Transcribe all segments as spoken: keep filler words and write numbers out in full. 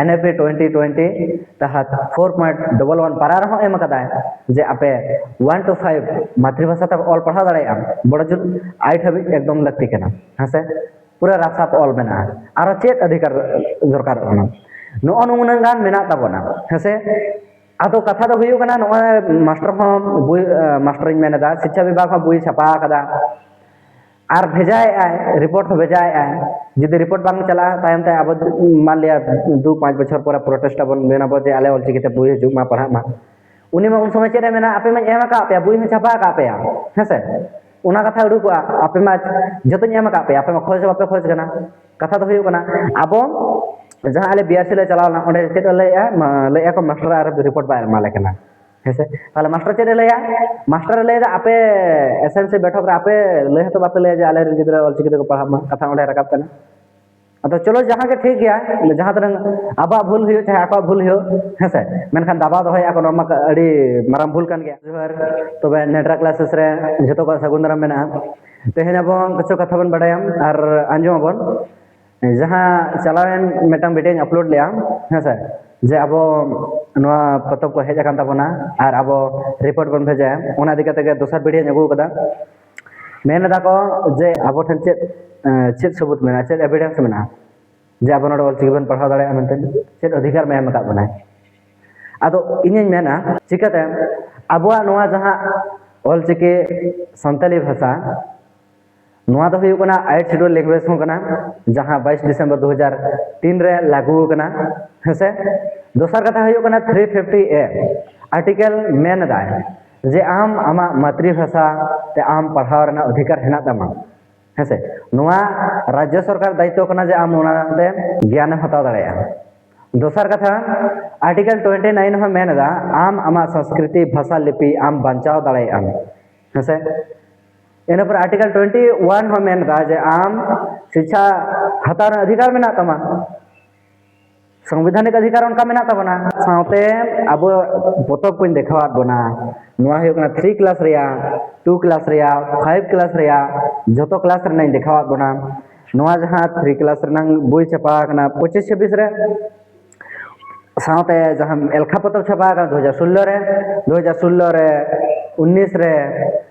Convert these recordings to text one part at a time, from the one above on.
NEP twenty twenty ᱛᱟᱦᱟᱛ four point double one ᱯᱟᱨᱟ ᱨᱮᱦᱚᱸ ᱮᱢ ᱟᱠᱟᱫᱟᱭ ᱡᱮ ᱟᱯᱮ one to five ᱢᱟᱛᱨᱤᱵᱷᱟᱥᱟ ᱛᱮ ᱚᱞ ᱯᱟᱲᱦᱟᱣ ᱫᱟᱲᱮᱭᱟᱜᱼᱟ, ᱵᱚᱲᱚ ᱡᱳᱨ eight ᱦᱟᱹᱵᱤᱡ ᱮᱠᱫᱚᱢ ᱞᱟᱹᱠᱛᱤ ᱠᱟᱱᱟ᱾ ᱦᱮᱸᱥᱮ? ᱯᱩᱨᱟᱹ ᱨᱟᱯᱷ ᱥᱟᱯᱷ ᱚᱞ ᱢᱮᱱᱟᱜᱼᱟ᱾ ᱟᱨᱚ ᱪᱮᱫ ᱚᱫᱷᱤᱠᱟᱨ ᱫᱚᱨᱠᱟᱨᱚᱜ ᱠᱟᱱᱟ? ᱱᱚᱜᱼᱚ ᱱᱩᱱᱟᱹᱜ ᱜᱟᱱ ᱢᱮᱱᱟᱜ ᱛᱟᱵᱚᱱᱟ᱾ ᱦᱮᱸᱥᱮ? ᱟᱫᱚ ᱠᱟᱛᱷᱟ ᱫᱚ ᱦᱩᱭᱩᱜ ᱠᱟᱱᱟ, ᱱᱚᱜᱼᱚᱭ ᱢᱟᱥᱴᱟᱨ ᱦᱚᱸ ᱵᱳᱭ, ᱢᱟᱥᱴᱟᱨᱤᱧ ᱢᱮᱱ ᱮᱫᱟ, ᱥᱤᱪᱪᱷᱟ ᱵᱤᱵᱷᱟᱜᱽ ᱦᱚᱸ ᱵᱳᱭ ᱪᱷᱟᱯᱟ ᱟᱠᱟᱫᱟ ᱟᱨ ᱵᱷᱮᱡᱟᱭᱮᱫᱼᱟᱭ, ᱨᱤᱯᱳᱨᱴ ᱦᱚᱸ ᱵᱷᱮᱡᱟᱭᱮᱫᱼᱟᱭ᱾ ᱡᱩᱫᱤ ᱨᱤᱯᱳᱨᱴ ᱵᱟᱝ ᱪᱟᱞᱟᱜᱼᱟ, ᱛᱟᱭᱚᱢ ᱛᱮ ᱟᱵᱚ ᱢᱟᱱ ᱞᱤᱭᱟ ᱫᱩ ᱯᱟᱸᱪ ᱵᱚᱪᱷᱚᱨ ᱯᱚᱨᱮ ᱯᱨᱚᱴᱮᱥᱴ ᱟᱵᱚᱱ, ᱢᱮᱱᱟᱵᱚ ᱡᱮ ᱟᱞᱮ ᱚᱞᱪᱤᱠᱤ ᱛᱮ ᱵᱳᱭ ᱦᱤᱡᱩᱜ ᱢᱟ, ᱯᱟᱲᱦᱟᱜ ᱢᱟ᱾ ᱩᱱᱤ ᱢᱟ ᱩᱱ ᱥᱚᱢᱚᱭ ᱪᱮᱫ ᱮ ᱢᱮᱱᱟ, ᱟᱯᱮ ᱢᱟᱧ ᱮᱢ ᱟᱠᱟᱫ ᱯᱮᱭᱟ, ᱵᱳᱭ ᱦᱚᱸ ᱪᱷᱟᱯᱟ ᱟᱠᱟᱫ ᱯᱮᱭᱟ, ᱦᱮᱸ ᱥᱮ? ᱚᱱᱟ ᱠᱟᱛᱷᱟ ᱩᱰᱩᱠᱚᱜᱼᱟ, ᱟᱯᱮ ᱢᱟ ᱡᱚᱛᱚᱧ ᱮᱢ ᱟᱠᱟᱫ ᱯᱮᱭᱟ, ᱟᱯᱮ ᱢᱟ ᱠᱷᱚᱡᱽ ᱦᱚᱸ ᱵᱟᱯᱮ ᱠᱷᱚᱡᱽ ᱠᱟᱱᱟ᱾ ᱠᱟᱛᱷᱟ ᱫᱚ ᱦᱩᱭᱩᱜ ᱠᱟᱱᱟ, ᱟᱵᱚ ᱡᱟᱦᱟᱸ ᱟᱞᱮ BRC ᱞᱮ ᱪᱟᱞᱟᱣ ᱞᱮᱱᱟ, ᱚᱸᱰᱮ ᱪᱮᱫ ᱮ ᱞᱟᱹᱭᱮᱫᱼᱟ? ᱢᱟ-, ᱞᱟᱹᱭᱮᱫᱼᱟ ᱠᱚ ᱢᱟᱥᱴᱟᱨ ᱟᱨ ᱨᱤᱯᱳᱨᱴ ᱵᱟᱭ ᱮᱢᱟᱞᱮ ᱠᱟᱱᱟ, ᱦᱮᱸ ᱥᱮ? ᱛᱟᱦᱚᱞᱮ ᱢᱟᱥᱴᱟᱨ ᱪᱮᱫ ᱮ ᱞᱟᱹᱭᱟ? ᱢᱟᱥᱴᱟᱨ ᱮ ᱞᱟᱹᱭᱮᱫᱟ, ᱟᱯᱮ SMC ᱵᱮᱴᱷᱚᱠ ᱨᱮ ᱟᱯᱮ ᱞᱟᱹᱭ ᱦᱚᱸᱛᱚ ᱵᱟᱯᱮ ᱞᱟᱹᱭᱟ ᱡᱮ ᱟᱞᱮ ᱨᱮᱱ ᱜᱤᱫᱽᱨᱟᱹ ᱚᱞᱪᱤᱠᱤ ᱛᱮᱠᱚ ᱯᱟᱲᱦᱟᱜ ᱢᱟ, ᱠᱟᱛᱷᱟ ᱚᱸᱰᱮ ᱨᱟᱠᱟᱵ ᱠᱟᱱᱟ᱾ ᱟᱫᱚ ᱪᱚᱞᱚ, ᱡᱟᱦᱟᱸ ᱜᱮ ᱴᱷᱤᱠ ᱜᱮᱭᱟ, ᱡᱟᱦᱟᱸ ᱛᱤᱱᱟᱹᱜ ᱟᱵᱚᱣᱟᱜ ᱵᱷᱩᱞ ᱦᱩᱭᱩᱜ ᱪᱟᱦᱮ ᱟᱠᱚᱣᱟᱜ ᱵᱷᱩᱞ ᱦᱩᱭᱩᱜ, ᱦᱮᱸ ᱥᱮ, ᱢᱮᱱᱠᱷᱟᱱ ᱫᱟᱵᱟᱣ ᱫᱚᱦᱚᱭᱮᱫᱼᱟ ᱠᱚ, ᱱᱚᱣᱟ ᱢᱟ ᱟᱹᱰᱤ ᱢᱟᱨᱟᱝ ᱵᱷᱩᱞ ᱠᱟᱱ ᱜᱮᱭᱟ᱾ ᱡᱚᱦᱟᱨ᱾ ᱛᱚᱵᱮ ᱱᱮᱰᱨᱟ ᱠᱞᱟᱥᱮᱥ ᱨᱮ ᱡᱚᱛᱚ ᱠᱚᱣᱟᱜ ᱥᱟᱹᱜᱩᱱ ᱫᱟᱨᱟᱢ ᱢᱮᱱᱟᱜᱼᱟ᱾ ᱛᱮᱦᱮᱧ ᱟᱵᱚ ᱠᱤᱪᱷᱩ ᱠᱟᱛᱷᱟ ᱵᱚᱱ ᱵᱟᱰᱟᱭᱟ ᱟᱨ ᱟᱸᱡᱚᱢ ᱟᱵᱚᱱ᱾ ᱡᱟᱦᱟᱸ ᱪᱟᱞᱟᱣᱮᱱ ᱢᱤᱫᱴᱟᱝ ᱵᱷᱤᱰᱤᱭᱳᱧ ᱟᱯᱞᱳᱰ ᱞᱮᱫᱼᱟ, ᱦᱮᱸ ᱥᱮ, ᱡᱮ ᱟᱵᱚ ᱱᱚᱣᱟ ᱯᱚᱛᱚᱵ ᱠᱚ ᱦᱮᱡ ᱟᱠᱟᱱ ᱛᱟᱵᱚᱱᱟ ᱟᱨ ᱟᱵᱚ ᱨᱤᱯᱳᱨᱴ ᱵᱚᱱ ᱵᱷᱮᱡᱟᱭᱟ, ᱚᱱᱟ ᱤᱫᱤ ᱠᱟᱛᱮ ᱜᱮ ᱫᱚᱥᱟᱨ ᱵᱷᱤᱰᱤᱭᱳᱧ ᱟᱹᱜᱩ ᱟᱠᱟᱫᱟ᱾ ᱢᱮᱱ ᱮᱫᱟ ᱠᱚ ᱡᱮ ᱟᱵᱚ ᱴᱷᱮᱱ ᱪᱮᱫ, ᱮᱸ, ᱪᱮᱫ ᱥᱟᱹᱵᱩᱫ ᱢᱮᱱᱟᱜᱼᱟ, ᱪᱮᱫ ᱮᱵᱷᱤᱰᱮᱱᱥ ᱢᱮᱱᱟᱜᱼᱟ ᱡᱮ ᱟᱵᱚ ᱱᱚᱰᱮ ᱚᱞᱪᱤᱠᱤ ᱵᱚᱱ ᱯᱟᱲᱦᱟᱣ ᱫᱟᱲᱮᱭᱟᱜᱼᱟ ᱢᱮᱱᱛᱮ, ᱪᱮᱫ ᱚᱫᱷᱤᱠᱟᱨ ᱮᱢ ᱟᱠᱟᱫ ᱵᱚᱱᱟᱭ? ᱟᱫᱚ ᱤᱧᱤᱧ ᱢᱮᱱᱟ, ᱪᱤᱠᱟᱹᱛᱮ ᱟᱵᱚᱣᱟᱜ ᱱᱚᱣᱟ ᱡᱟᱦᱟᱸ ᱚᱞᱪᱤᱠᱤ ᱥᱟᱱᱛᱟᱞᱤ ᱵᱷᱟᱥᱟ, ᱱᱚᱣᱟ ᱫᱚ ᱦᱩᱭᱩᱜ ᱠᱟᱱᱟ Eighth Schedule language ᱦᱚᱸ ᱠᱟᱱᱟ, ᱡᱟᱦᱟᱸ ᱵᱟᱭᱤᱥ ᱰᱤᱥᱮᱢᱵᱚᱨ ᱫᱩ ᱦᱟᱡᱟᱨ ᱛᱤᱱ ᱨᱮ ᱞᱟᱹᱜᱩ ᱟᱠᱟᱱᱟ, ᱦᱮᱸᱥᱮ? ᱫᱚᱥᱟᱨ ᱠᱟᱛᱷᱟ ᱦᱩᱭᱩᱜ ᱠᱟᱱᱟ three fifty A article ᱢᱮᱱ ᱮᱫᱟᱭ ᱡᱮ ᱟᱢ ᱟᱢᱟᱜ ᱢᱟᱛᱨᱤ ᱵᱷᱟᱥᱟ ᱛᱮ ᱟᱢ ᱯᱟᱲᱦᱟᱣ ᱨᱮᱱᱟᱜ ᱚᱫᱷᱤᱠᱟᱨ ᱦᱮᱱᱟᱜ ᱛᱟᱢᱟ, ᱦᱮᱸᱥᱮ? ᱱᱚᱣᱟ ᱨᱟᱡᱽᱡᱚ ᱥᱚᱨᱠᱟᱨ ᱫᱟᱭᱤᱛᱛᱚ ᱠᱟᱱᱟ ᱡᱮ ᱟᱢ ᱚᱱᱟᱛᱮ ᱜᱮᱭᱟᱱᱮᱢ ᱦᱟᱛᱟᱣ ᱫᱟᱲᱮᱭᱟᱜᱼᱟ᱾ ᱫᱚᱥᱟᱨ ᱠᱟᱛᱷᱟ, article twenty nine ᱦᱚᱸ ᱢᱮᱱ ᱮᱫᱟ ᱟᱢ ᱟᱢᱟᱜ ᱥᱚᱝᱥᱠᱨᱤᱛᱤ ᱵᱷᱟᱥᱟ ᱞᱤᱯᱤ ᱟᱢ ᱵᱟᱧᱪᱟᱣ ᱫᱟᱲᱮᱭᱟᱜ ᱟᱢ, ᱦᱮᱸᱥᱮ? ᱤᱱᱟᱹ ᱯᱚᱨᱮ article twenty one ᱦᱚᱸ ᱢᱮᱱ ᱮᱫᱟ ᱡᱮ ᱟᱢ ᱥᱤᱪᱪᱷᱟ ᱦᱟᱛᱟᱣ ᱨᱮᱱᱟᱜ ᱚᱫᱷᱤᱠᱟᱨ ᱢᱮᱱᱟᱜ ᱛᱟᱢᱟ, ᱥᱚᱝᱵᱤᱫᱷᱟᱱᱤᱠ ᱚᱫᱷᱤᱠᱟᱨ ᱚᱱᱠᱟ ᱢᱮᱱᱟᱜ ᱛᱟᱵᱚᱱᱟ᱾ ᱥᱟᱶᱛᱮ ᱟᱵᱚ ᱯᱚᱛᱚᱵ ᱠᱚᱧ ᱫᱮᱠᱷᱟᱣᱟᱫ ᱵᱚᱱᱟ, ᱱᱚᱣᱟ ᱦᱩᱭᱩᱜ ᱠᱟᱱᱟ three class ᱨᱮᱭᱟᱜ, two class ᱨᱮᱭᱟᱜ, five class ᱨᱮᱭᱟᱜ, ᱡᱚᱛᱚ class ᱨᱮᱱᱟᱜ ᱤᱧ ᱫᱮᱠᱷᱟᱣᱟᱫ ᱵᱚᱱᱟ᱾ ᱱᱚᱣᱟ ᱡᱟᱦᱟᱸ three class ᱨᱮᱱᱟᱜ ᱵᱳᱭ ᱪᱷᱟᱯᱟ ᱟᱠᱟᱱᱟ ᱯᱚᱸᱪᱤᱥ ᱪᱷᱟᱵᱵᱤᱥ ᱨᱮ, ᱥᱟᱶᱛᱮ ᱡᱟᱦᱟᱸ ᱮᱞᱠᱷᱟ ᱯᱚᱛᱚᱵ ᱪᱷᱟᱯᱟ ᱟᱠᱟᱱᱟ ᱫᱩ ᱦᱟᱡᱟᱨ ᱥᱳᱞᱞᱳ ᱨᱮ, ᱫᱩ ᱦᱟᱡᱟᱨ ᱥᱳᱞᱞᱳ ᱨᱮ, ᱩᱱᱱᱤᱥ ᱨᱮ,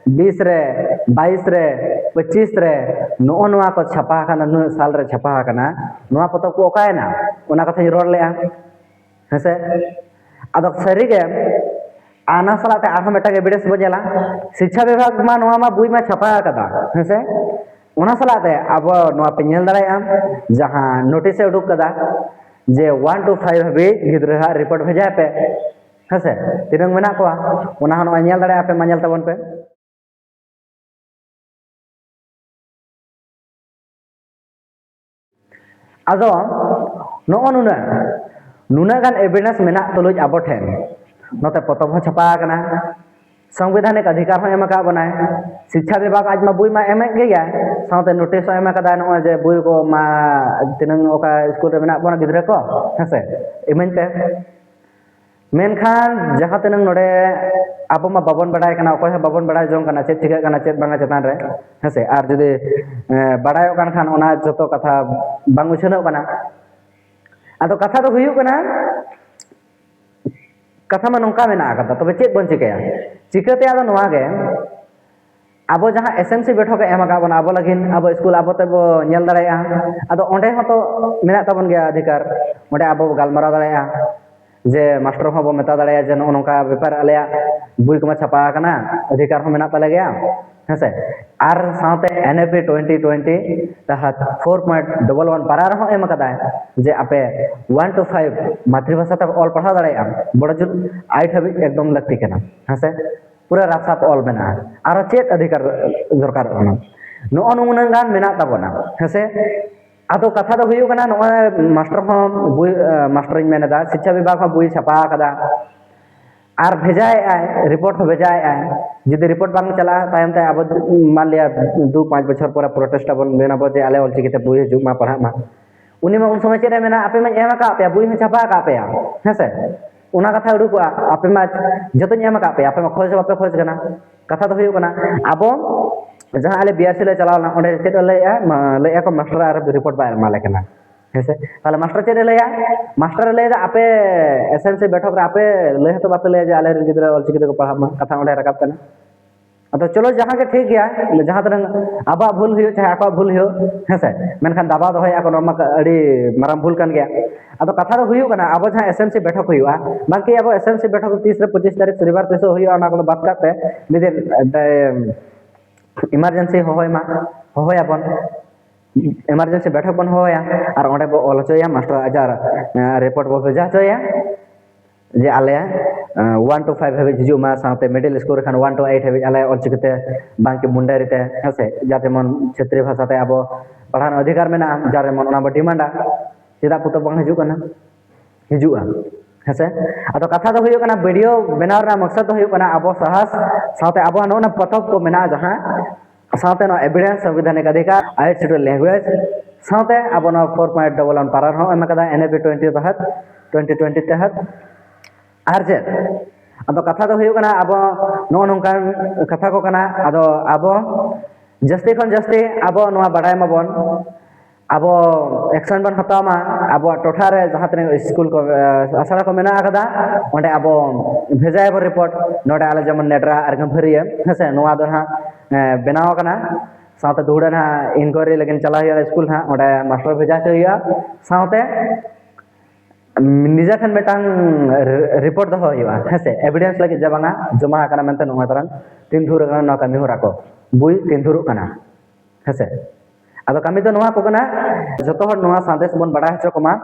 ᱵᱤᱥ ᱨᱮ, ᱵᱟᱭᱤᱥ ᱨᱮ, ᱯᱚᱸᱪᱤᱥ ᱨᱮ, ᱱᱚᱜᱼᱚ ᱱᱚᱣᱟ ᱠᱚ ᱪᱷᱟᱯᱟ ᱟᱠᱟᱱᱟ, ᱱᱩᱱᱟᱹᱜ ᱥᱟᱞ ᱨᱮ ᱪᱷᱟᱯᱟ ᱟᱠᱟᱱᱟ, ᱱᱚᱣᱟ ᱯᱚᱛᱚᱵ ᱠᱚ ᱚᱠᱟᱭᱮᱱᱟ? ᱚᱱᱟ ᱠᱟᱛᱷᱟᱧ ᱨᱚᱲ ᱞᱮᱜᱼᱟ, ᱦᱮᱸᱥᱮ? ᱟᱫᱚ ᱥᱟᱹᱨᱤᱜᱮ ᱚᱱᱟ ᱥᱟᱞᱟᱜ ᱛᱮ ᱟᱨᱦᱚᱸ ᱢᱤᱫᱴᱟᱝ ᱮᱵᱷᱤᱰᱮᱱᱥ ᱵᱚᱱ ᱧᱮᱞᱟ᱾ ᱥᱤᱪᱪᱷᱟ ᱵᱤᱵᱷᱟᱜᱽ ᱢᱟ ᱱᱚᱣᱟ ᱢᱟ ᱵᱳᱭ ᱢᱟ ᱪᱷᱟᱯᱟ ᱟᱠᱟᱫᱟ, ᱦᱮᱸᱥᱮ? ᱚᱱᱟ ᱥᱟᱞᱟᱜ ᱛᱮ ᱟᱵᱚ ᱱᱚᱣᱟ ᱯᱮ ᱧᱮᱞ ᱫᱟᱲᱮᱭᱟᱜᱼᱟ, ᱡᱟᱦᱟᱸ ᱱᱳᱴᱤᱥ ᱮ ᱩᱰᱩᱠ ᱠᱟᱫᱟ ᱡᱮ ᱚᱣᱟᱱ ᱴᱩ ᱯᱷᱟᱭᱤᱵᱷ ᱦᱟᱹᱵᱤᱡ ᱜᱤᱫᱽᱨᱟᱹ ᱦᱟᱜ ᱨᱤᱯᱳᱨᱴ ᱵᱷᱮᱡᱟᱭ ᱯᱮ, ᱦᱮᱸᱥᱮ? ᱛᱤᱱᱟᱹᱝ ᱢᱮᱱᱟᱜ ᱠᱚᱣᱟ ᱚᱱᱟ ᱦᱚᱸ ᱱᱚᱜᱼᱚᱭ ᱧᱮᱞ ᱫᱟᱲᱮᱭᱟᱜᱼᱟ ᱯᱮ, ᱢᱟ ᱧᱮᱞ ᱛᱟᱵᱚᱱ ᱯᱮ᱾ ᱟᱫᱚ ᱱᱚᱜᱼᱚ ᱱᱩᱱᱟᱹᱜ, ᱱᱩᱱᱟᱹᱜ ᱜᱟᱱ ᱮᱵᱷᱤᱰᱮᱱᱥ ᱢᱮᱱᱟᱜ ᱛᱩᱞᱩᱡ ᱟᱵᱚ ᱴᱷᱮᱱ ᱱᱚᱛᱮ ᱯᱚᱛᱚᱵ ᱦᱚᱸ ᱪᱷᱟᱯᱟ ᱟᱠᱟᱱᱟ, ᱥᱚᱝᱵᱤᱫᱷᱟᱱᱤᱠ ᱚᱫᱷᱤᱠᱟᱨ ᱦᱚᱸ ᱮᱢ ᱟᱠᱟᱫ ᱵᱚᱱᱟᱭ, ᱥᱤᱪᱪᱷᱟ ᱵᱤᱵᱷᱟᱜᱽ ᱟᱡ ᱢᱟ ᱵᱳᱭ ᱢᱟ ᱮᱢᱮᱫ ᱜᱮᱭᱟ, ᱥᱟᱶᱛᱮ ᱱᱳᱴᱤᱥ ᱦᱚᱸ ᱮᱢ ᱟᱠᱟᱫᱟ, ᱱᱚᱜᱼᱚᱭ ᱡᱮ ᱵᱳᱭ ᱠᱚ ᱢᱟ ᱛᱤᱱᱟᱹᱝ ᱚᱠᱟ ᱥᱠᱩᱞ ᱨᱮ ᱢᱮᱱᱟᱜ ᱵᱚᱱᱟ ᱜᱤᱫᱽᱨᱟᱹ ᱠᱚ, ᱦᱮᱸᱥᱮ, ᱤᱢᱟᱹᱧ ᱯᱮ᱾ ᱢᱮᱱᱠᱷᱟᱱ ᱡᱟᱦᱟᱸ ᱛᱤᱱᱟᱹᱝ ᱱᱚᱰᱮ ᱟᱵᱚ ᱢᱟ ᱵᱟᱵᱚᱱ ᱵᱟᱲᱟᱭ ᱠᱟᱱᱟ, ᱚᱠᱚᱭ ᱦᱚᱸ ᱵᱟᱵᱚᱱ ᱵᱟᱲᱟᱭ ᱡᱚᱝ ᱠᱟᱱᱟ ᱪᱮᱫ ᱪᱤᱠᱟᱹᱜ ᱠᱟᱱᱟ ᱪᱮᱫ ᱵᱟᱝᱟ ᱪᱮᱛᱟᱱ ᱨᱮ, ᱦᱮᱸᱥᱮ? ᱟᱨ ᱡᱩᱫᱤ, ᱮ, ᱵᱟᱲᱟᱭᱚᱜ ᱠᱟᱱ ᱠᱷᱟᱱ ᱚᱱᱟ ᱡᱚᱛᱚ ᱠᱟᱛᱷᱟ ᱵᱟᱝ ᱩᱪᱷᱟᱹᱱᱚᱜ ᱠᱟᱱᱟ᱾ ᱟᱫᱚ ᱠᱟᱛᱷᱟ ᱫᱚ ᱦᱩᱭᱩᱜ ᱠᱟᱱᱟ, ᱠᱟᱛᱷᱟ ᱢᱟ ᱱᱚᱝᱠᱟ ᱢᱮᱱᱟᱜ ᱟᱠᱟᱫᱟ, ᱛᱚᱵᱮ ᱪᱮᱫ ᱵᱚᱱ ᱪᱤᱠᱟᱹᱭᱟ? ᱪᱤᱠᱟᱹᱛᱮ ᱟᱫᱚ ᱱᱚᱣᱟ ᱜᱮ, ᱟᱵᱚ ᱡᱟᱦᱟᱸ ᱮᱥ ᱮᱢ ᱥᱤ ᱵᱮᱴᱷᱚᱠ ᱮ ᱮᱢ ᱟᱠᱟᱫ ᱵᱚᱱᱟ ᱟᱵᱚ ᱞᱟᱹᱜᱤᱫ, ᱟᱵᱚ ᱥᱠᱩᱞ ᱟᱵᱚ ᱛᱮᱵᱚ ᱧᱮᱞ ᱫᱟᱲᱮᱭᱟᱜᱼᱟ᱾ ᱟᱫᱚ ᱚᱸᱰᱮ ᱦᱚᱸᱛᱚ ᱢᱮᱱᱟᱜ ᱛᱟᱵᱚᱱ ᱜᱮᱭᱟ ᱚᱫᱷᱤᱠᱟᱨ, ᱚᱸᱰᱮ ᱟᱵᱚ ᱵᱚ ᱜᱟᱞᱢᱟᱨᱟᱣ ᱫᱟᱲᱮᱭᱟᱜᱼᱟ, ᱡᱮ ᱢᱟᱥᱴᱟᱨ ᱦᱚᱸ ᱵᱚ ᱢᱮᱛᱟ ᱫᱟᱲᱮᱭᱟᱜᱼᱟ ᱡᱮ ᱱᱚᱜᱼᱚ ᱱᱚᱝᱠᱟ ᱵᱮᱯᱟᱨ, ᱟᱞᱮᱭᱟᱜ ᱵᱳᱭ ᱠᱚᱢᱟ ᱪᱷᱟᱯᱟ ᱟᱠᱟᱱᱟ, ᱚᱫᱷᱤᱠᱟᱨ ᱦᱚᱸ ᱢᱮᱱᱟᱜ ᱛᱟᱞᱮ ᱜᱮᱭᱟ, ᱦᱮᱸᱥᱮ? ᱟᱨ ᱥᱟᱶᱛᱮ N E P twenty twenty ᱛᱟᱦᱟᱛ ᱯᱷᱳᱨ ᱯᱚᱭᱮᱱᱴ ᱰᱚᱵᱚᱞ ᱚᱣᱟᱱ ᱯᱟᱨᱟ ᱨᱮᱦᱚᱸ ᱮᱢ ᱟᱠᱟᱫᱟᱭ ᱡᱮ ᱟᱯᱮ ᱚᱣᱟᱱ ᱴᱩ ᱯᱷᱟᱭᱤᱵᱷ ᱢᱟᱛᱨᱤᱵᱷᱟᱥᱟ ᱛᱮ ᱚᱞ ᱯᱟᱲᱦᱟᱣ ᱫᱟᱲᱮᱭᱟᱜᱼᱟ, ᱵᱚᱲᱚ ᱡᱳᱨ ᱟᱭᱤᱴ ᱦᱟᱹᱵᱤᱡ ᱮᱠᱫᱚᱢ ᱞᱟᱹᱠᱛᱤ ᱠᱟᱱᱟ, ᱦᱮᱸᱥᱮ? ᱯᱩᱨᱟᱹ ᱨᱟᱯᱷ ᱥᱟᱯᱷ ᱚᱞ ᱢᱮᱱᱟᱜᱼᱟ, ᱟᱨᱚ ᱪᱮᱫ ᱚᱫᱷᱤᱠᱟᱨ ᱫᱚᱨᱠᱟᱨᱚᱜ ᱠᱟᱱᱟ? ᱱᱚᱜᱼᱚ ᱱᱩᱱᱟᱹᱝ ᱜᱟᱱ ᱢᱮᱱᱟᱜ ᱛᱟᱵᱚᱱᱟ, ᱦᱮᱸᱥᱮ? ᱟᱫᱚ ᱠᱟᱛᱷᱟ ᱫᱚ ᱦᱩᱭᱩᱜ ᱠᱟᱱᱟ, ᱱᱚᱜᱼᱚᱭ ᱢᱟᱥᱴᱟᱨ ᱦᱚᱸ ᱵᱳᱭ, ᱮ, ᱢᱟᱥᱴᱟᱨᱤᱧ ᱢᱮᱱᱮᱫᱟ, ᱥᱤᱪᱪᱷᱟ ᱵᱤᱵᱷᱟᱜᱽ ᱦᱚᱸ ᱵᱳᱭ ᱪᱷᱟᱯᱟ ᱟᱠᱟᱫᱟ ᱟᱨ ᱵᱷᱮᱡᱟᱭᱮᱫᱼᱟᱭ, ᱨᱤᱯᱳᱨᱴ ᱦᱚᱸ ᱵᱷᱮᱡᱟᱭᱮᱫᱼᱟᱭ᱾ ᱡᱩᱫᱤ ᱨᱤᱯᱳᱨᱴ ᱵᱟᱝ ᱪᱟᱞᱟᱜᱼᱟ, ᱛᱟᱭᱚᱢ ᱛᱮ ᱟᱵᱚ, ᱢᱟᱱ ᱞᱤᱭᱟ, ᱫᱩ ᱯᱟᱸᱪ ᱵᱚᱪᱷᱚᱨ ᱯᱚᱨᱮ ᱯᱨᱚᱴᱮᱥᱴ ᱟᱵᱚᱱ, ᱢᱮᱱᱟᱵᱚ ᱡᱮ ᱟᱞᱮ ᱚᱞ ᱪᱤᱠᱤ ᱛᱮ ᱵᱳᱭ ᱦᱤᱡᱩᱜ ᱢᱟ, ᱯᱟᱲᱦᱟᱜ ᱢᱟ᱾ ᱩᱱᱤ ᱢᱟ ᱩᱱ ᱥᱚᱢᱚᱭ ᱪᱮᱫ ᱮ ᱢᱮᱱᱟ, ᱟᱯᱮ ᱢᱟᱧ ᱮᱢ ᱟᱠᱟᱫ ᱯᱮᱭᱟ, ᱵᱳᱭ ᱦᱚᱸ ᱪᱷᱟᱯᱟ ᱟᱠᱟᱫ ᱯᱮᱭᱟ, ᱦᱮᱸ ᱥᱮ? ᱚᱱᱟ ᱠᱟᱛᱷᱟ ᱩᱰᱩᱠᱚᱜᱼᱟ, ᱟᱯᱮ ᱢᱟ ᱡᱚᱛᱚᱧ ᱮᱢ ᱟᱠᱟᱫ ᱯᱮᱭᱟ, ᱟᱯᱮ ᱢᱟ ᱠᱷᱚᱡᱽ ᱦᱚᱸ ᱵᱟᱯᱮ ᱠᱷᱚᱡᱽ ᱠᱟᱱᱟ᱾ ᱠᱟᱛᱷᱟ ᱫᱚ ᱦᱩᱭᱩᱜ ᱠᱟᱱᱟ, ᱟᱵᱚ ᱡᱟᱦᱟᱸ ᱟᱞᱮ ᱵᱤ ᱟᱨ ᱥᱤ ᱞᱮ ᱪᱟᱞᱟᱣ ᱞᱮᱱᱟ, ᱚᱸᱰᱮ ᱪᱮᱫ ᱞᱮ ᱞᱟᱹᱭᱮᱫᱼᱟ? ᱢᱟ-, ᱞᱟᱹᱭᱮᱫᱼᱟ ᱠᱚ ᱢᱟᱥᱴᱟᱨ ᱟᱨ ᱨᱤᱯᱳᱨᱴ ᱵᱟᱭ ᱮᱢᱟᱞᱮ ᱠᱟᱱᱟ᱾ ᱦᱮᱸᱥᱮ? ᱛᱟᱦᱚᱞᱮ ᱢᱟᱥᱴᱟᱨ ᱪᱮᱫ ᱮ ᱞᱟᱹᱭᱟ? ᱢᱟᱥᱴᱟᱨ ᱮ ᱞᱟᱹᱭᱫᱟ, ᱟᱯᱮ ᱮᱥ ᱮᱢ ᱥᱤ ᱵᱮᱴᱷᱚᱠ ᱨᱮ ᱟᱯᱮ ᱞᱟᱹᱭ ᱦᱚᱸᱛᱚ ᱵᱟᱯᱮ ᱞᱟᱹᱭᱟ ᱡᱮ ᱟᱞᱮᱨᱮᱱ ᱜᱤᱫᱽᱨᱟᱹ ᱚᱞᱪᱤᱠᱤ ᱛᱮᱠᱚ ᱯᱟᱲᱦᱟᱜ ᱢᱟ, ᱠᱟᱛᱷᱟ ᱚᱸᱰᱮ ᱨᱟᱠᱟᱵ ᱠᱟᱱᱟ᱾ ᱟᱫᱚ ᱪᱚᱞᱚ, ᱡᱟᱦᱟᱸ ᱜᱮ ᱴᱷᱤᱠ ᱜᱮᱭᱟ, ᱡᱟᱦᱟᱸ ᱛᱤᱱᱟᱹᱜ ᱟᱵᱚᱣᱟᱜ ᱵᱷᱩᱞ ᱦᱩᱭᱩᱜ ᱪᱟᱦᱮ ᱟᱠᱚᱣᱟᱜ ᱵᱷᱩᱞ ᱦᱩᱭᱩᱜ, ᱦᱮᱸᱥᱮ, ᱢᱮᱱᱠᱷᱟᱱ ᱫᱟᱵᱟᱣ ᱫᱚᱦᱚᱭᱮᱫᱼᱟ ᱠᱚ, ᱱᱚᱣᱟ ᱢᱟ ᱟᱹᱰᱤ ᱢᱟᱨᱟᱝ ᱵᱷᱩᱞ ᱠᱟᱱ ᱜᱮᱭᱟ᱾ ᱟᱫᱚ ᱠᱟᱛᱷᱟ ᱫᱚ ᱦᱩᱭᱩᱜ ᱠᱟᱱᱟ, ᱟᱵᱚ ᱡᱟᱦᱟᱸ ᱮᱥ ᱮᱢ ᱥᱤ ᱵᱮᱴᱷᱚᱠ ᱦᱩᱭᱩᱜᱼᱟ, ᱵᱟᱝᱠᱤ ᱟᱵᱚ ᱮᱥ ᱮᱢ ᱥᱤ ᱵᱮᱴᱷᱚᱠ ᱛᱤᱥ ᱨᱮ, ᱯᱚᱸᱪᱤᱥ ᱛᱟᱹᱨᱤᱠᱷ ᱥᱚᱱᱤᱵᱟᱨ ᱛᱤᱥᱚᱜ ᱦᱩᱭᱩᱜᱼᱟ, ᱚᱱᱟ ᱠᱚᱫᱚ ᱵᱟᱫ ᱠᱟᱛᱮ ᱢᱤᱫ ᱫᱤᱱ ᱮᱢᱟᱨᱡᱮᱱᱥᱤ ᱦᱚᱦᱚᱭ ᱢᱟ, ᱦᱚᱦᱚᱭᱟᱵᱚᱱ, ᱮᱢᱟᱨᱡᱮᱱᱥᱤ ᱵᱮᱴᱷᱚᱠ ᱵᱚᱱ ᱦᱚᱦᱚᱭᱟ, ᱟᱨ ᱚᱸᱰᱮ ᱵᱚ ᱚᱞ ᱦᱚᱪᱚᱭᱟ, ᱢᱟᱥᱴᱟᱨ ᱟᱡᱟᱜ ᱨᱤᱯᱳᱨᱴ ᱵᱚ ᱵᱷᱮᱡᱟ ᱦᱚᱪᱚᱭᱟ ᱡᱮ ᱟᱞᱮ ᱚᱣᱟᱱ ᱴᱩ ᱯᱷᱟᱭᱤᱵᱷ ᱦᱟᱹᱵᱤᱡ ᱦᱤᱡᱩᱜ ᱢᱟ, ᱥᱟᱶᱛᱮ ᱢᱤᱰᱤᱞ ᱥᱠᱩᱞ ᱨᱮ ᱠᱷᱟᱱ ᱚᱣᱟᱱ ᱴᱩ ᱮᱭᱤᱴ ᱦᱟᱹᱵᱤᱡ ᱟᱞᱮ ᱚᱞᱪᱤᱠᱤᱛᱮ ᱵᱟᱝᱠᱤ ᱢᱩᱱᱰᱟᱨᱤ ᱛᱮ, ᱦᱮᱸᱥᱮ, ᱡᱟᱨ ᱡᱮᱢᱚᱱ ᱪᱷᱮᱛᱨᱤ ᱵᱷᱟᱥᱟᱛᱮ ᱟᱵᱚ ᱯᱟᱲᱦᱟᱣ ᱨᱮᱱᱟᱜ ᱚᱫᱷᱤᱠᱟᱨ ᱢᱮᱱᱟᱜᱼᱟ, ᱡᱟᱨ ᱡᱮᱢᱚᱱ ᱚᱱᱟ ᱵᱚ ᱰᱤᱢᱟᱱᱰᱟ᱾ ᱪᱮᱫᱟᱜ ᱯᱚᱛᱚᱵ ᱵᱟᱝ ᱦᱤᱡᱩᱜ ᱠᱟᱱᱟ? ᱦᱤᱡᱩᱜᱼᱟ, ᱦᱮᱸᱥᱮ᱾ ᱟᱫᱚ ᱠᱟᱛᱷᱟ ᱫᱚ ᱦᱩᱭᱩᱜ ᱠᱟᱱᱟ, ᱵᱷᱤᱰᱤᱭᱳ ᱵᱮᱱᱟᱣ ᱨᱮᱱᱟᱜ ᱢᱚᱠᱥᱚᱫ ᱫᱚ ᱦᱩᱭᱩᱜ ᱠᱟᱱᱟ ᱟᱵᱚ ᱥᱟᱦᱟᱥ ᱥᱟᱶᱛᱮ ᱟᱵᱚᱣᱟᱜ ᱱᱚᱜᱼᱚ ᱱᱟ ᱯᱚᱛᱚᱵ ᱠᱚ ᱢᱮᱱᱟᱜᱼᱟ, ᱡᱟᱦᱟᱸ ᱥᱟᱶᱛᱮ ᱱᱚᱣᱟ ᱮᱵᱷᱤᱰᱮᱱᱥ, ᱥᱚᱝᱵᱤᱫᱷᱟᱱᱤᱠ ᱚᱫᱷᱤᱠᱟᱨ, ᱟᱭᱤᱴ ᱥᱤᱰᱩᱞ ᱞᱮᱝᱜᱩᱭᱮᱡᱽ, ᱥᱟᱶᱛᱮ ᱟᱵᱚ ᱱᱚᱣᱟ ᱯᱷᱳᱨ ᱯᱚᱭᱮᱱᱴ ᱰᱚᱵᱚᱞ ᱚᱣᱟᱱ ᱯᱟᱨᱟ ᱨᱮᱦᱚᱸ ᱮᱢ ᱟᱠᱟᱫᱟ, ᱮᱱ ᱮ ᱯᱤ ᱴᱩᱭᱮᱱᱴᱤ ᱛᱟᱦᱟᱛ, ᱴᱩᱭᱮᱱᱴᱤ ᱴᱩᱭᱮᱱᱴᱤ ᱛᱟᱦᱟᱛ᱾ ᱟᱨ ᱪᱮᱫ? ᱟᱫᱚ ᱠᱟᱛᱷᱟ ᱫᱚ ᱦᱩᱭᱩᱜ ᱠᱟᱱᱟ, ᱟᱵᱚ ᱱᱚᱜᱼᱚ ᱱᱚᱝᱠᱟᱱ ᱠᱟᱛᱷᱟ ᱠᱚ ᱠᱟᱱᱟ᱾ ᱟᱫᱚ ᱟᱵᱚ ᱡᱟᱹᱥᱛᱤ ᱠᱷᱚᱱ ᱡᱟᱹᱥᱛᱤ ᱟᱵᱚ ᱱᱚᱣᱟ ᱵᱟᱰᱟᱭ ᱢᱟᱵᱚᱱ, ᱟᱵᱚ ᱮᱠᱥᱮᱱ ᱵᱚᱱ ᱦᱟᱛᱟᱣ ᱢᱟ, ᱟᱵᱚᱣᱟᱜ ᱴᱚᱴᱷᱟ ᱨᱮ ᱡᱟᱦᱟᱸ ᱛᱤᱱᱟᱹᱜ ᱥᱠᱩᱞ ᱠᱚ, ᱮ, ᱟᱥᱲᱟ ᱠᱚ ᱢᱮᱱᱟᱜ ᱟᱠᱟᱫᱟ, ᱚᱸᱰᱮ ᱟᱵᱚ ᱵᱷᱮᱡᱟᱭᱟᱵᱚᱱ ᱨᱤᱯᱳᱨᱴ᱾ ᱱᱚᱰᱮ ᱟᱞᱮ ᱡᱮᱢᱚᱱ ᱱᱮᱰᱨᱟ ᱟᱨ ᱜᱟᱹᱢᱵᱷᱟᱹᱨᱤᱭᱟᱹ, ᱦᱮᱸᱥᱮ, ᱱᱚᱣᱟ ᱫᱚ ᱱᱟᱦᱟᱜ, ᱮ, ᱵᱮᱱᱟᱣ ᱟᱠᱟᱱᱟ᱾ ᱥᱟᱶᱛᱮ ᱫᱩᱦᱲᱟᱹ ᱱᱟᱦᱟᱜ ᱤᱱᱠᱣᱟᱭᱨᱤ ᱞᱟᱹᱜᱤᱫ ᱪᱟᱞᱟᱣ ᱦᱩᱭᱩᱜᱼᱟ ᱥᱠᱩᱞ ᱱᱟᱦᱟᱜ, ᱚᱸᱰᱮ ᱢᱟᱥᱴᱟᱨ ᱵᱷᱮᱡᱟ ᱦᱚᱪᱚ ᱦᱩᱭᱩᱜᱼᱟ᱾ ᱥᱟᱶᱛᱮ ᱱᱤᱡᱮ ᱴᱷᱮᱱ ᱢᱤᱫᱴᱟᱝ ᱨᱤᱯᱳᱨᱴ ᱫᱚᱦᱚ ᱦᱩᱭᱩᱜᱼᱟ, ᱦᱮᱸᱥᱮ, ᱮᱵᱷᱤᱰᱮᱱᱥ ᱞᱟᱹᱜᱤᱫ ᱡᱮ ᱵᱟᱝᱟ ᱡᱚᱢᱟ ᱟᱠᱟᱱᱟ ᱢᱮᱱᱛᱮ, ᱱᱚᱜᱼᱚᱭ ᱛᱟᱨᱟᱝ ᱛᱤᱱ ᱫᱷᱩᱨ ᱟᱠᱟᱱᱟ ᱱᱚᱣᱟ ᱠᱟᱹᱢᱤ ᱦᱚᱨᱟ ᱠᱚ, ᱵᱳᱭ ᱛᱤᱱ ᱫᱷᱩᱨᱩᱜ ᱠᱟᱱᱟ, ᱦᱮᱸᱥᱮ᱾ ᱟᱫᱚ ᱠᱟᱹᱢᱤ ᱫᱚ ᱱᱚᱣᱟ ᱠᱚ ᱠᱟᱱᱟ, ᱡᱚᱛᱚ ᱦᱚᱲ ᱱᱚᱣᱟ ᱥᱟᱸᱫᱮᱥ ᱵᱚᱱ ᱵᱟᱲᱟᱭ ᱦᱚᱪᱚ ᱠᱚᱢᱟ,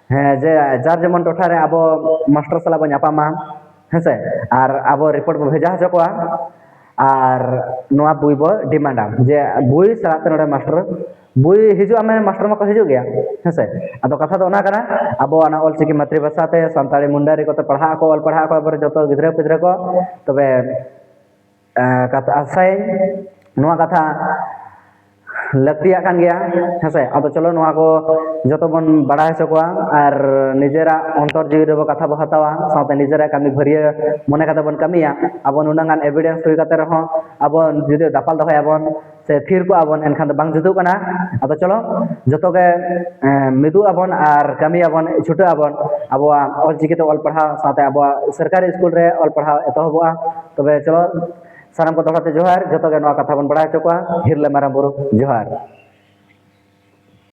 ᱦᱮᱸ, ᱡᱮ ᱡᱟᱨ ᱡᱮᱢᱚᱱ ᱴᱚᱴᱷᱟ ᱨᱮ ᱟᱵᱚ ᱢᱟᱥᱴᱟᱨ ᱥᱟᱞᱟᱜ ᱵᱚᱱ ᱧᱟᱯᱟᱢᱟ, ᱦᱮᱸᱥᱮ, ᱟᱨ ᱟᱵᱚ ᱨᱤᱯᱳᱨᱴ ᱵᱚ ᱵᱷᱮᱡᱟ ᱦᱚᱪᱚ ᱠᱚᱣᱟ, ᱟᱨ ᱱᱚᱣᱟ ᱵᱳᱭ ᱵᱚ ᱰᱤᱢᱟᱱᱰᱟ ᱡᱮ ᱵᱳᱭ ᱥᱟᱞᱟᱜ ᱛᱮ ᱱᱚᱰᱮ ᱢᱟᱥᱴᱟᱨ ᱵᱳᱭ ᱦᱤᱡᱩᱜᱼᱟ, ᱢᱟᱱᱮ ᱢᱟᱥᱴᱟᱨ ᱢᱟᱠᱚ ᱦᱤᱡᱩᱜ ᱜᱮᱭᱟ, ᱦᱮᱸᱥᱮ᱾ ᱟᱫᱚ ᱠᱟᱛᱷᱟ ᱫᱚ ᱚᱱᱟ ᱠᱟᱱᱟ, ᱟᱵᱚ ᱚᱱᱟ ᱚᱞᱪᱤᱠᱤ ᱢᱟᱛᱨᱤ ᱵᱷᱟᱥᱟ ᱛᱮ ᱥᱟᱱᱛᱟᱲᱤ ᱢᱩᱱᱰᱟᱨᱤ ᱠᱚᱛᱮ ᱯᱟᱲᱦᱟᱜ ᱟᱠᱚ, ᱚᱞ ᱯᱟᱲᱦᱟᱜ ᱟᱠᱚ ᱮᱵᱟᱨᱮ ᱡᱚᱛᱚ ᱜᱤᱫᱽᱨᱟᱹ ᱯᱤᱫᱽᱨᱟᱹ ᱠᱚ, ᱛᱚᱵᱮ ᱮᱸ, ᱠᱟᱛᱷᱟ ᱟᱥᱟᱭᱟᱹᱧ ᱱᱚᱣᱟ ᱠᱟᱛᱷᱟ ᱞᱟᱹᱠᱛᱤᱭᱟᱜ ᱠᱟᱱ ᱜᱮᱭᱟ, ᱦᱮᱸᱥᱮ᱾ ᱟᱫᱚ ᱪᱚᱞᱚ ᱱᱚᱣᱟ ᱠᱚ ᱡᱚᱛᱚ ᱵᱚᱱ ᱵᱟᱲᱟᱭ ᱦᱚᱪᱚ ᱠᱚᱣᱟ ᱟᱨ ᱱᱤᱡᱮᱨᱟᱜ ᱚᱱᱛᱚᱨ ᱡᱤᱣᱤ ᱨᱮᱵᱚ ᱠᱟᱛᱷᱟ ᱵᱚ ᱦᱟᱛᱟᱣᱟ, ᱥᱟᱶᱛᱮ ᱱᱤᱡᱮᱨᱟᱜ ᱠᱟᱹᱢᱤ ᱵᱷᱟᱹᱨᱭᱟᱹ ᱢᱚᱱᱮ ᱠᱟᱛᱮ ᱵᱚᱱ ᱠᱟᱹᱢᱤᱭᱟ᱾ ᱟᱵᱚ ᱱᱩᱱᱟᱹᱜ ᱜᱟᱱ ᱮᱵᱷᱤᱰᱮᱱᱥ ᱦᱩᱭ ᱠᱟᱛᱮ ᱨᱮᱦᱚᱸ ᱟᱵᱚ ᱡᱩᱫᱤ ᱫᱟᱯᱟᱞ ᱫᱚᱦᱚᱭᱟᱵᱚᱱ, ᱥᱮ ᱛᱷᱤᱨ ᱠᱚᱜᱼᱟ ᱵᱚᱱ, ᱮᱱᱠᱷᱟᱱ ᱫᱚ ᱵᱟᱝ ᱡᱩᱛᱩᱜ ᱠᱟᱱᱟ᱾ ᱟᱫᱚ ᱪᱚᱞᱚ, ᱡᱚᱛᱚ ᱜᱮ ᱮᱸ, ᱢᱤᱫᱚᱜ ᱟᱵᱚᱱ ᱟᱨ ᱠᱟᱹᱢᱤᱭᱟᱵᱚᱱ, ᱪᱷᱩᱴᱟᱹᱜ ᱟᱵᱚᱱ ᱟᱵᱚᱣᱟᱜ ᱚᱞᱪᱤᱠᱤ ᱛᱮ ᱚᱞ ᱯᱟᱲᱦᱟᱣ ᱥᱟᱶᱛᱮ ᱟᱵᱚᱣᱟᱜ ᱥᱚᱨᱠᱟᱨᱤ ᱥᱠᱩᱞ ᱨᱮ ᱚᱞ ᱯᱟᱲᱦᱟᱣ ᱮᱛᱚᱦᱚᱵᱚᱜᱼᱟ᱾ ᱛᱚᱵᱮ ᱪᱚᱞᱚ, ᱥᱟᱱᱟᱢ ᱠᱚ ᱫᱚᱦᱲᱟ ᱛᱮ ᱡᱚᱦᱟᱨ, ᱡᱚᱛᱚ ᱜᱮ ᱱᱚᱣᱟ ᱠᱟᱛᱷᱟ ᱵᱚᱱ ᱵᱟᱲᱟᱭ ᱦᱚᱪᱚ ᱠᱚᱣᱟ, ᱦᱤᱨᱞᱟᱹ ᱢᱟᱨᱟᱝ ᱵᱩᱨᱩ ᱡᱚᱦᱟᱨ᱾